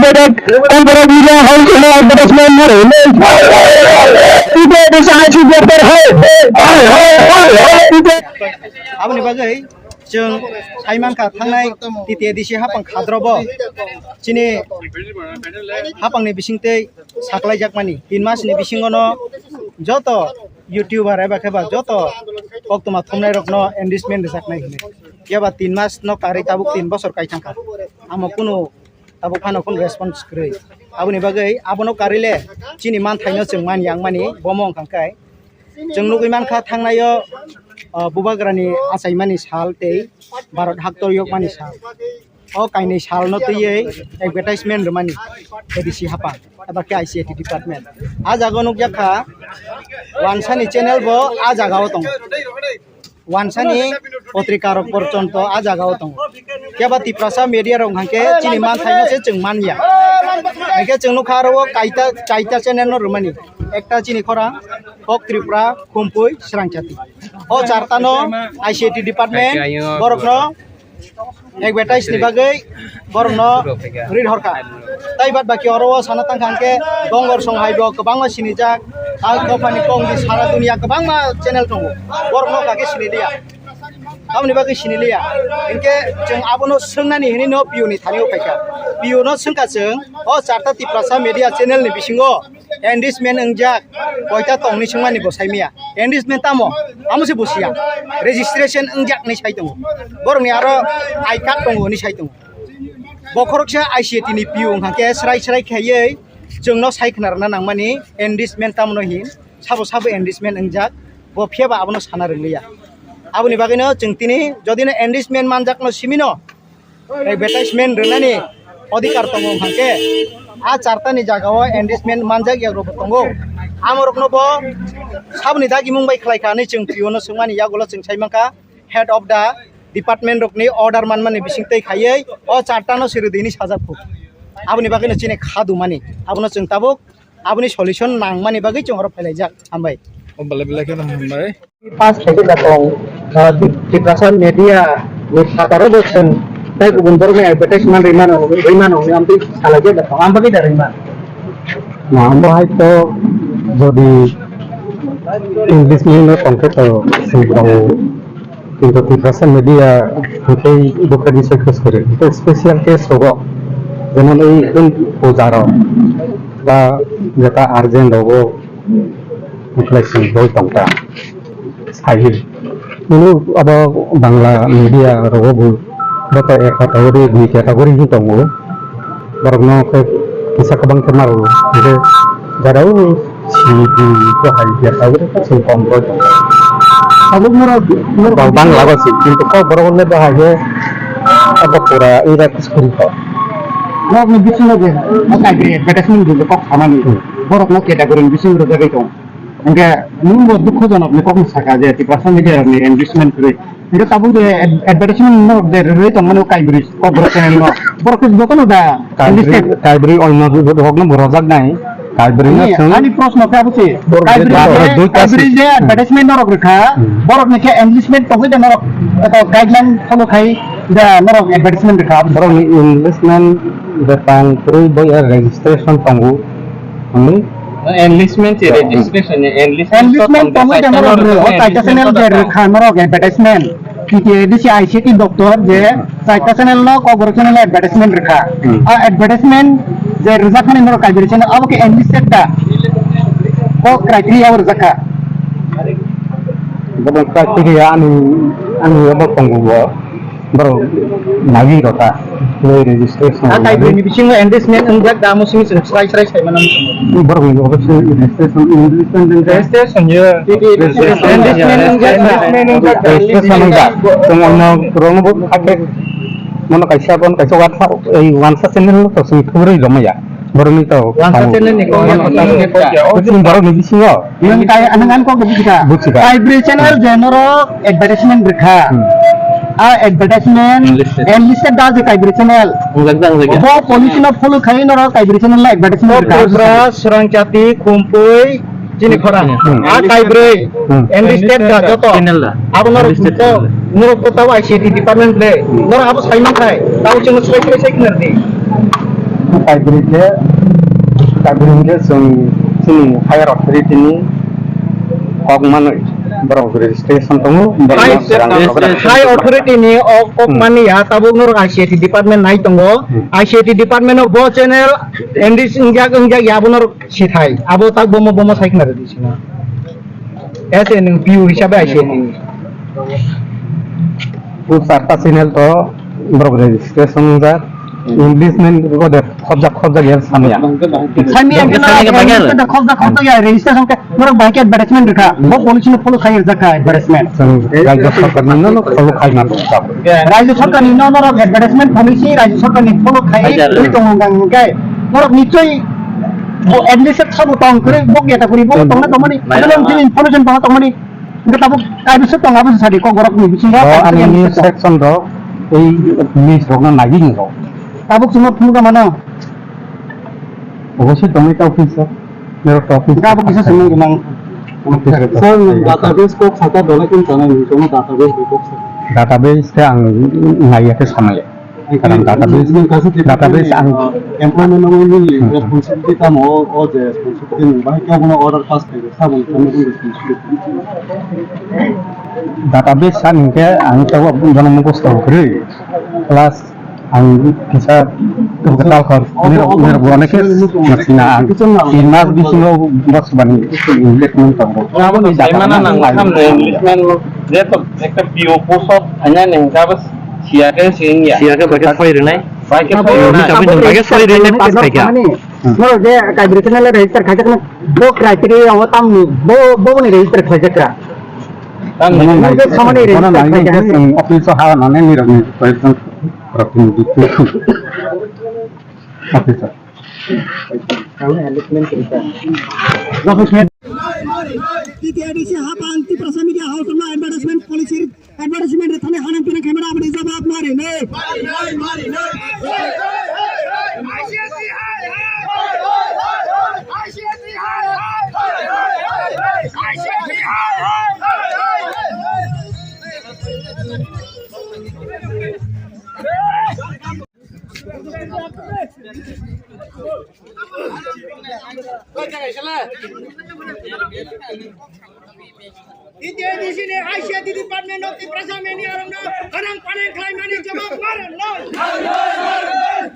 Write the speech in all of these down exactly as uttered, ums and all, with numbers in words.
Koborok media house no advertisement no rwle. Ite de saha si doktor hai. Hai, hai, hai, hai. Aboni bagwi chwng saimankha thangnai T T A D C hapang khadrobo chini hapangni bisingtwi saklaijakmani tin masni bisingono joto YouTuber eba khe ba joto koktwma thumnairokno endorsement rwjaknai hwnwi. Phiya ba tin mas no karwi tabuk tin bosor kai thangkha. Amo kunu tabuk phano kunu response kwrwi. Aboni bagwi abono karwi le chini manthaino chwng man yang mani bomo wngkha khe. Chwng nugwi mankha thangnaio, ah, bubagrani achaimani sal tei Bharat haktor yokmani sal. O kainwi salno twiwi advertisement rwmani A D C hapang eba khe I C I T department. A jaga o nukjakha wansani channel bo a jaga o tongo. Wansani potrika rok porjonto a jaga o tongo. Keba Tiprasa media rok hwnkhe chini manthaino se chwng manya. Hwnkhe chwng nukha aro o kaita, kaita channel no rwmani. Ekta chini khorang, Kok Tripura, Khumpui, Srangchati. O chartano I C I T department borokno advertise ni bagwi borokno rir horkha. Tai bad baki oro o sana tangkha hwnkhe Dongor Song hai bo kwbangma sinijak, a dophani kongdi sara duniya kwbangma channel tongo. Borokno kha khe siniliya. Aboni bagwi siniliya. Hinkhe chwng abono swngnani hinwi no P O ni thani o phaikha. P O no swngkha chwng o charta Tiprasa media channel ni bisingo endorsement wngjak koita tongni swngmani bo saimaya. Endorsement tamo? Amo se busiya. Registration wngjak ni sai tongo. Borokni aro I card tongo ni sai tongo. Bokhoroksa I C I T ni P O wngkha khe srai srai khaiwi chwngno sai khna rwna nangmani endorsement tamo no hin sabo sabo endorsement wngjak bo phiya ba abono sana rwngliya. Aboni bagwino chwng tini jodino endorsement manjakno simino advertisement rwnani odhikar tongo hwnkhe a chartani jagao endorsement manjak yagrokbo tongo. Amorokno bo saboni dagimung bai khlai kha hinwi chwng P O no swngmani yagulo chwng sai mankha head of the department rokni order manmani bisingtwi khaiwi o chartano siri dini sajak phu. Aboni bagwino chini kha dumani abono chwng tabuk aboni solution nangmani bagwi chwng oro phailaijak. Hambai. O belai belai kheno hambai. Pass khaijak da tong, ah, Tiprasa media ni phataro bo chwng tei kubun borokni advertisement rwi mano, rwi mano hwnwi amtwi salaijak da tong, am bagwi da rwi man. Na, amo hai to jodi English ni no tongkhe to chwng tongo, kintu Tiprasa media hwnkhe bo khe research khe kwrwi, hwnkhe special case rogo, jemon ei puja rok ba jeta urgent rogo, hwnkhe chwng boi tongkha. Sai. Nunu abo Bangla media rogo bo, bo to ek category, dui category hin tongo. Borok no khe kisa kwbang khe maro. Hingke jara o C D ko hai category ko chwng kom roi tongo. Abo moro, moro Bang-, Bangla bo si, kintu kok borok le bo hai khe abo pura ira kiskuri ko. Borok ni bisingo je, o kai advertisement je kok samani. Hmm. Borok no category ni bisingo rojak tongo. Hingke nwng bo dukhojonok ni kokno saka je Tiprasa media rok ni endorsement kwrwi. Hingke tabuk je ad-, advertisement norok je rwrwi tongmani o Kaibri Kokborok channel no. Borok khe jotono da Kaibri, enlisted. Kaibri oino rokno bo rojak nai. Kaibri no Ani, chwng ani proshno khe abo se. Borok Kaibri je je, dui ta Kaibri si. Je advertisement norok rwkha, Hmm. Borok ni khe enlisted tongwi da norok, eto guideline follow khai da norok advertisement rwkha abo se. Borok ni enlisted bepang kwrwi bai registration tongo. Hwnwi Enlistment se registration ni enlistment Enlistment tong tongwi da channel norok rw, o kaita channel je rwkha norok advertisement. T T A D C I C T doctor je kaita channel no Kokborok channel advertisement rwkha. Hmm. A advertisement je rwjakmani norok kaibri channel abo khe enlisted da. Ko criteria o rwjakha. Bobo criteria ani, ani abo tongo bo. Borok nagwi rokha, tei registration A kaibri ni bisingo enlistment wngjak da, amo simi chwng srai srai sai mano. Borok ni office registration, enlistment wngjak. Registration, yeah. Enlistment wngjak da. Registration wngjak. Chwng ono rokno bo hakhe mano kaisa, bon kaisa wansa, ei wansa channel to chwng thumrwi romaya. Borok ni to Wansa channel ni kok ya, Chwng borok ni bisingo. Nwng kai, nwng ani kok buji kha. Buji kha. Kaibri channel je norok advertisement rwkha. Hmm. A advertisement Enlisted. Enlisted da je kaibri channel. Wngjak da, wngjak ya. Bo policy no follow khai norok kaibri channel no advertisement rwkha. Tripura, Srangchati, Khumpui, chini khorang. Hmm. A kaibri. Hmm. Enlisted da joto. Channel da. Abo norok Enlisted to, channel. Norok to tabo I C T department le. Hmm. Norok abo sai man khai. Tabo chwng swbai swbai sai khna di. Kaibri khe, kaibri khe chwng chini higher authority ni kok manwi borok registration tongo, borok High, no swrang rok high authority ni o kok Hmm. mani ya, tabuk norok I C I T department nai tongo. Hmm. I C I T department o bo channel N D C wngjak, wngjak ya, abo norok sithai. Abo tak bomo, bomo sai khna rwdi sino. As a nwng P U hisabe I C I T ni. O charta channel to borok registration wngjak. Englishman bode khobjak khobjak ya samya. Samya Bangke, bangke, bangke. Khobjak khobjak ya registration khe borok bangke advertisement rwkha. Bo policy no follow khai rwjak kha advertisement. Chwng Rajya Sarkar ni no follow khai ma rwkha. Rajya Sarkar ni no norok advertisement policy Rajya Sarkar ni follow khai Ajar. Ri tongo gang hingkai. Norok nichoi bo admission sabo tong kre bo geta kuri bo tongna tongmani. Nai. Ano lang information tongna tongmani. Hingke tabuk kaibisa tong abo sadi kok borok ni bisingo. Bo ani news section rok ei news rok no nagini rok. Tabuk chwngno phunukha mano. Obo se tongwi ta office o. Nero ta office. Tabuk kisa chwngno gwnang. Sir, database kok saka dole kin chana ni kono database kok saka. Database khe ang naiya khe sanaya. Karon database, database ang employment no ni Hmm. responsibility tamo o, o je responsibility ni bahai khe abono order pass khe sabo ni responsibility. Database sa hingke ang tabuk bono mukhostho kwrwi. Plus ang kisa kwtal khor nirok, nirok bo onek khe masina ang tin mas bisingo bosbani investment tongo. Aboni data Saimana nang nang samde englishman je to ekta P O post hanya neng kabas siya ke sing ya. Siya ke bagi soi rinai. Bagi soi rinai. Kami nang bagi soi rinai pas kaya. Mani, Hmm. Noro je kaibri channel register khaijak na, bo criteria o tamni, bo, bo ni register khaijak ka. Tamni. Bo samani Bono register nai khaijak ni na. Office o ha nane ni rok ni president rok ni. Office o. T T A D C hapang Tiprasa Media House no advertisement policy advertisement re thani hanam pinang khaimani aboni jawab mari ne. T T A D C ni I C I T department no Tiprasa Media rok no hanang panang khlaimani jawab mari no.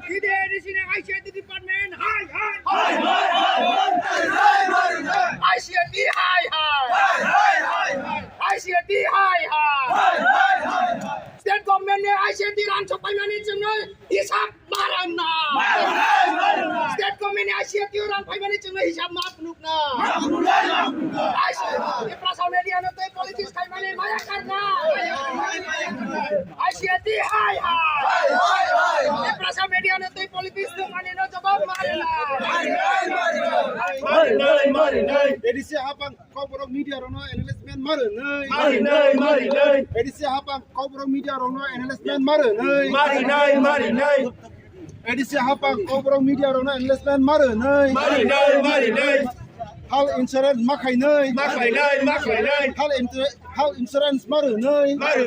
T T A D C ni I C I T department hai hai. I C I T hai hai. I C I T hai hai. State government ni I C I T rang sok paimani chwngno hisab Maranna! State government ni I C I T rang phaimani chwngno hisab ma phunukna. I C I T Tiprasa media no tei politics khaimani maya karna. I C I T hai hai. Tiprasa media no tei politics thwngmani no jawab maranna. A D C hapang Kokborok media rokno analysis man maro nai. Mari nai, mari nai. A D C hapang Kokborok media rokno analysis man maro nai. Mari nai, mari nai. A D C hapang Kokborok media rokno analysis man maro nai. Mari nai, mari nai. Health insurance ma khai nai. Ma khai nai, ma khai nai. Health insur-, health insurance maro nai. Mari